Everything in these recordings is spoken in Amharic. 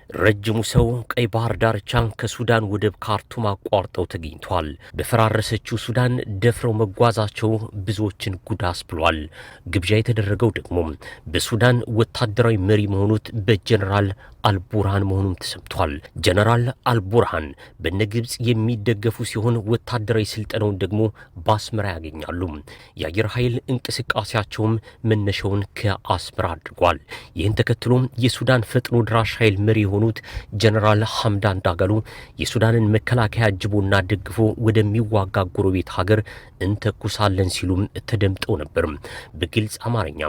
ረጅሙ ሰው ቀይ ባህር ዳርቻን ከሱዳን ወደብ ካርቱም አቋርጠው ተገኝቷል። በፈራረሰችው ሱዳን ደፍረው መጓዛቸው ብዙዎችን ጉድ አስብሏል። ግብዣ የተደረገው ደግሞ በሱዳን ወታደራዊ መሪ መሆኑት በጀነራል አልቡርሃን መሆኑም ተሰምቷል። ጀነራል አልቡርሃን በነ ግብፅ የሚደገፉ ሲሆን ወታደራዊ ስልጠናውን ደግሞ በአስመራ ያገኛሉ። የአየር ኃይል እንቅስቃሴያቸውም መነሻውን ከአስመራ አድርጓል። ይህን ተከትሎም የሱዳን ፈጥኖ ድራሽ ኃይል መሪ የሆኑት ጀነራል ሐምዳን ዳጋሎ የሱዳንን መከላከያ አጅቦና ደግፎ ወደሚዋጋ ጎረቤት ሀገር እንተኩሳለን ሲሉም ተደምጠው ነበር። በግልጽ አማርኛ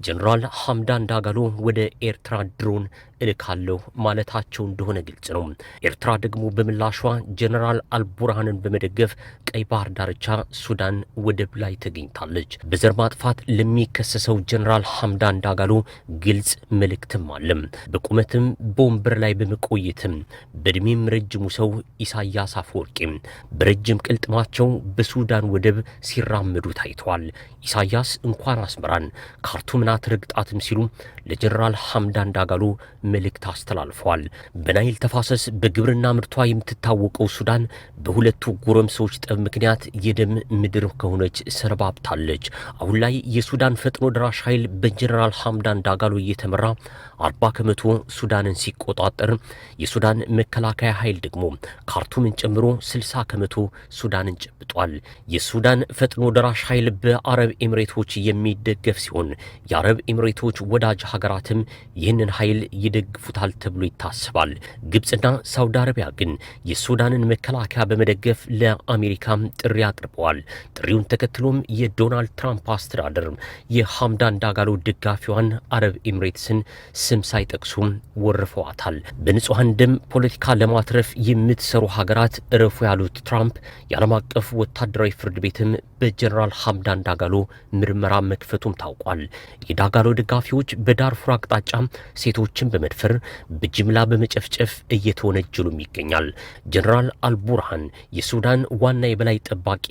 ጀነራል ሐምዳን ዳጋሎ ወደ ኤርትራ ድሮን እልካለሁ ማለታቸው እንደሆነ ግልጽ ነው። ኤርትራ ደግሞ በምላሿ ጀነራል አልቡርሃንን በመደገፍ ቀይ ባህር ዳርቻ ሱዳን ወደብ ላይ ተገኝታለች። በዘር ማጥፋት ለሚከሰሰው ጀነራል ሐምዳን ዳጋሎ ግልጽ መልእክትም አለም። በቁመትም በወንበር ላይ በመቆየትም በእድሜም ረጅሙ ሰው ኢሳያስ አፈወርቂ በረጅም ቅልጥማቸው በሱዳን ወደብ ሲራመዱ ታይተዋል። ኢሳያስ እንኳን አስመራን ካርቱምን አትረግጣትም ሲሉ ለጀነራል ሐምዳን ዳጋሎ መልእክት አስተላልፈዋል። በናይል ተፋሰስ በግብርና ምርቷ የምትታወቀው ሱዳን በሁለቱ ጎረምሶች ጠብ ምክንያት የደም ምድር ከሆነች ሰነባብታለች። አሁን ላይ የሱዳን ፈጥኖ ደራሽ ኃይል በጀነራል ሐምዳን ዳጋሎ እየተመራ 40% ሱዳንን ሲቆጣጠር፣ የሱዳን መከላከያ ኃይል ደግሞ ካርቱምን ጨምሮ 60% ሱዳንን ጨብጧል። የሱዳን ፈጥኖ ደራሽ ኃይል በአረብ ኤሚሬቶች የሚደገፍ ሲሆን የአረብ ኤሚሬቶች ወዳጅ ሀገራትም ይህንን ኃይል ይደግፉታል ተብሎ ይታሰባል። ግብፅና ሳውዲ አረቢያ ግን የሱዳንን መከላከያ በመደገፍ ለአሜሪካም ጥሪ አቅርበዋል። ጥሪውን ተከትሎም የዶናልድ ትራምፕ አስተዳደር የሐምዳን ዳጋሎ ደጋፊዋን አረብ ኤሚሬትስን ስም ሳይጠቅሱም ወርፈዋታል። በንጹሐን ደም ፖለቲካ ለማትረፍ የምትሰሩ ሀገራት እረፉ ያሉት ትራምፕ የዓለም አቀፍ ወታደራዊ ፍርድ ቤትም በጀነራል ሐምዳን ዳጋሎ ምርመራ መክፈቱም ታውቋል። የዳጋሎ ደጋፊዎች በዳርፉር አቅጣጫ ሴቶችን በመድፈር በጅምላ በመጨፍጨፍ እየተወነጀሉም ይገኛል። ጀነራል አልቡርሃን የሱዳን ዋና የበላይ ጠባቂ፣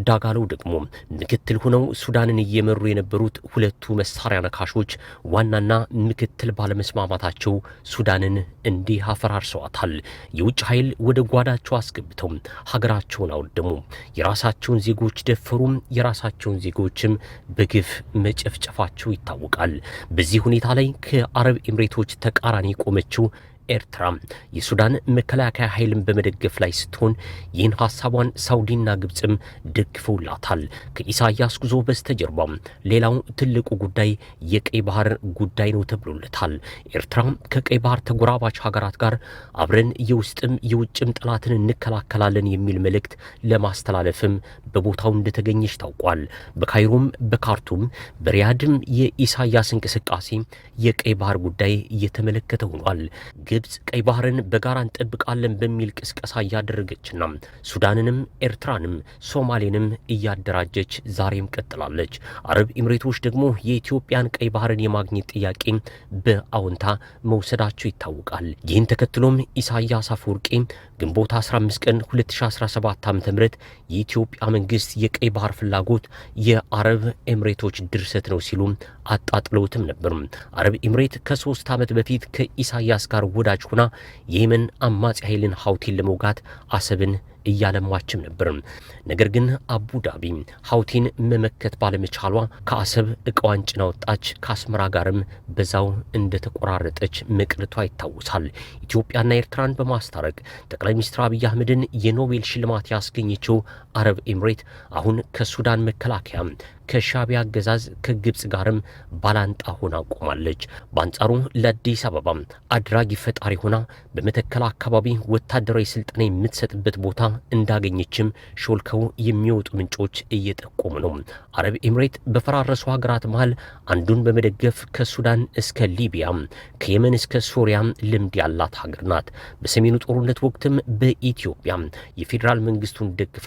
ዳጋሎ ደግሞ ምክትል ሆነው ሱዳንን እየመሩ የነበሩት ሁለቱ መሳሪያ ነካሾች ዋናና ምክትል ባለመስማማታቸው ሱዳንን እንዲህ አፈራርሰዋታል። የውጭ ኃይል ወደ ጓዳቸው አስገብተው ሀገራቸውን አወደሙ። የራሳቸውን ዜጎች ደፈሩም፣ የራሳቸውን ዜጎችም በግፍ መጨፍጨፋቸው ይታወቃል። በዚህ ሁኔታ ላይ ከአረብ ኤምሬቶች ተቃራኒ የቆመችው ኤርትራ የሱዳን መከላከያ ኃይልን በመደገፍ ላይ ስትሆን ይህን ሀሳቧን ሳውዲና ግብፅም ደግፈውላታል። ከኢሳያስ ጉዞ በስተጀርባ ሌላው ትልቁ ጉዳይ የቀይ ባህር ጉዳይ ነው ተብሎለታል። ኤርትራ ከቀይ ባህር ተጎራባች ሀገራት ጋር አብረን የውስጥም የውጭም ጠላትን እንከላከላለን የሚል መልእክት ለማስተላለፍም በቦታው እንደተገኘች ታውቋል። በካይሮም በካርቱም በሪያድም የኢሳያስ እንቅስቃሴ የቀይ ባህር ጉዳይ እየተመለከተ ሆኗል። ግብፅ ቀይ ባህርን በጋራ እንጠብቃለን በሚል ቅስቀሳ እያደረገችና ሱዳንንም ኤርትራንም ሶማሌንም እያደራጀች ዛሬም ቀጥላለች። አረብ ኤምሬቶች ደግሞ የኢትዮጵያን ቀይ ባህርን የማግኘት ጥያቄ በአዎንታ መውሰዳቸው ይታወቃል። ይህን ተከትሎም ኢሳያስ አፈወርቂ ግንቦት 15 ቀን 2017 ዓ.ም የኢትዮጵያ መንግስት የቀይ ባህር ፍላጎት የአረብ ኤምሬቶች ድርሰት ነው ሲሉ አጣጥለውትም ነበር። አረብ ኤምሬት ከ3 ዓመት በፊት ከኢሳያስ ጋር ወዳጅ ሆና የየመን አማጺ ኃይልን ሀውቲን ለመውጋት አሰብን እያለማችም ነበር። ነገር ግን አቡዳቢ ሀውቲን መመከት ባለመቻሏ ከአሰብ እቃዋን ጭና ወጣች። ከአስመራ ጋርም በዛው እንደተቆራረጠች መቅረቷ ይታወሳል። ኢትዮጵያና ኤርትራን በማስታረቅ ጠቅላይ ሚኒስትር አብይ አህመድን የኖቤል ሽልማት ያስገኘችው አረብ ኤምሬት አሁን ከሱዳን መከላከያ፣ ከሻቢያ አገዛዝ፣ ከግብፅ ጋርም ባላንጣ ሆና ቆማለች። በአንጻሩ ለአዲስ አበባ አድራጊ ፈጣሪ ሆና በመተከል አካባቢ ወታደራዊ ስልጠና የምትሰጥበት ቦታ እንዳገኘችም ሾልከው የሚወጡ ምንጮች እየጠቆሙ ነው። አረብ ኤምሬት በፈራረሱ ሀገራት መሃል አንዱን በመደገፍ ከሱዳን እስከ ሊቢያ፣ ከየመን እስከ ሶሪያ ልምድ ያላት ሀገር ናት። በሰሜኑ ጦርነት ወቅትም በኢትዮጵያ የፌዴራል መንግስቱን ደግፋ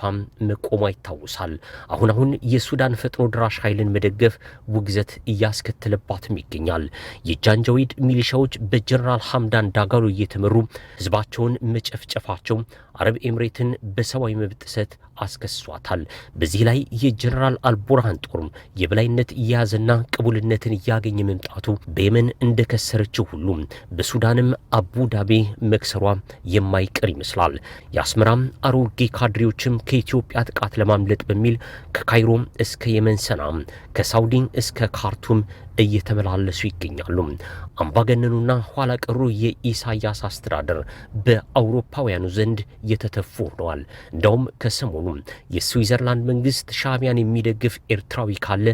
መቆሟ ይታወሳል። አሁን አሁን የሱዳን ፈጥኖ ድራሽ ኃይልን መደገፍ ውግዘት እያስከተለባትም ይገኛል። የጃንጃዊድ ሚሊሻዎች በጀነራል ሐምዳን ዳጋሎ እየተመሩ ህዝባቸውን መጨፍጨፋቸው አረብ ኤምሬትን በሰብአዊ መብት ጥሰት አስከስሷታል። በዚህ ላይ የጀነራል አልቡርሃን ጦርም የበላይነት እየያዘና ቅቡልነትን እያገኘ መምጣቱ በየመን እንደከሰረችው ሁሉ በሱዳንም አቡዳቢ መክሰሯ የማይቀር ይመስላል። የአስመራም አሮጌ ካድሬዎችም ከኢትዮጵያ ጥቃት ለማምለጥ በሚል ከካይሮ እስከ የመን ሰና፣ ከሳውዲ እስከ ካርቱም እየተመላለሱ ይገኛሉ። አምባገነኑና ኋላ ቀሩ የኢሳያስ አስተዳደር በአውሮፓውያኑ ዘንድ የተተፉ ሆነዋል። እንደውም ከሰሞኑ የስዊዘርላንድ መንግስት ሻዕቢያን የሚደግፍ ኤርትራዊ ካለ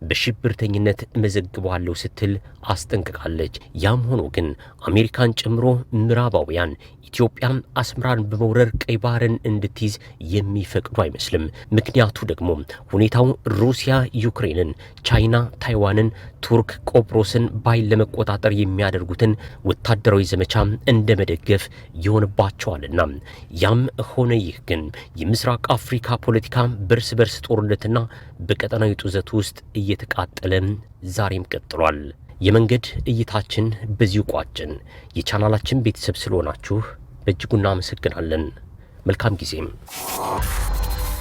በሽብርተኝነት እመዘግበዋለሁ ስትል አስጠንቅቃለች። ያም ሆኖ ግን አሜሪካን ጨምሮ ምዕራባውያን ኢትዮጵያም አስመራን በመውረር ቀይ ባህርን እንድትይዝ የሚፈቅዱ አይመስልም። ምክንያቱ ደግሞ ሁኔታው ሩሲያ ዩክሬንን፣ ቻይና ታይዋንን፣ ቱርክ ቆጵሮስን በኃይል ለመቆጣጠር የሚያደርጉትን ወታደራዊ ዘመቻ እንደ መደገፍ ይሆንባቸዋልና። ያም ሆነ ይህ ግን የምስራቅ አፍሪካ ፖለቲካ በእርስ በርስ ጦርነትና በቀጠናዊ ጡዘት ውስጥ እየተቃጠለ ዛሬም ቀጥሏል። የመንገድ እይታችን በዚሁ ቋጭን። የቻናላችን ቤተሰብ ስለሆናችሁ በእጅጉ እናመሰግናለን። መልካም ጊዜም።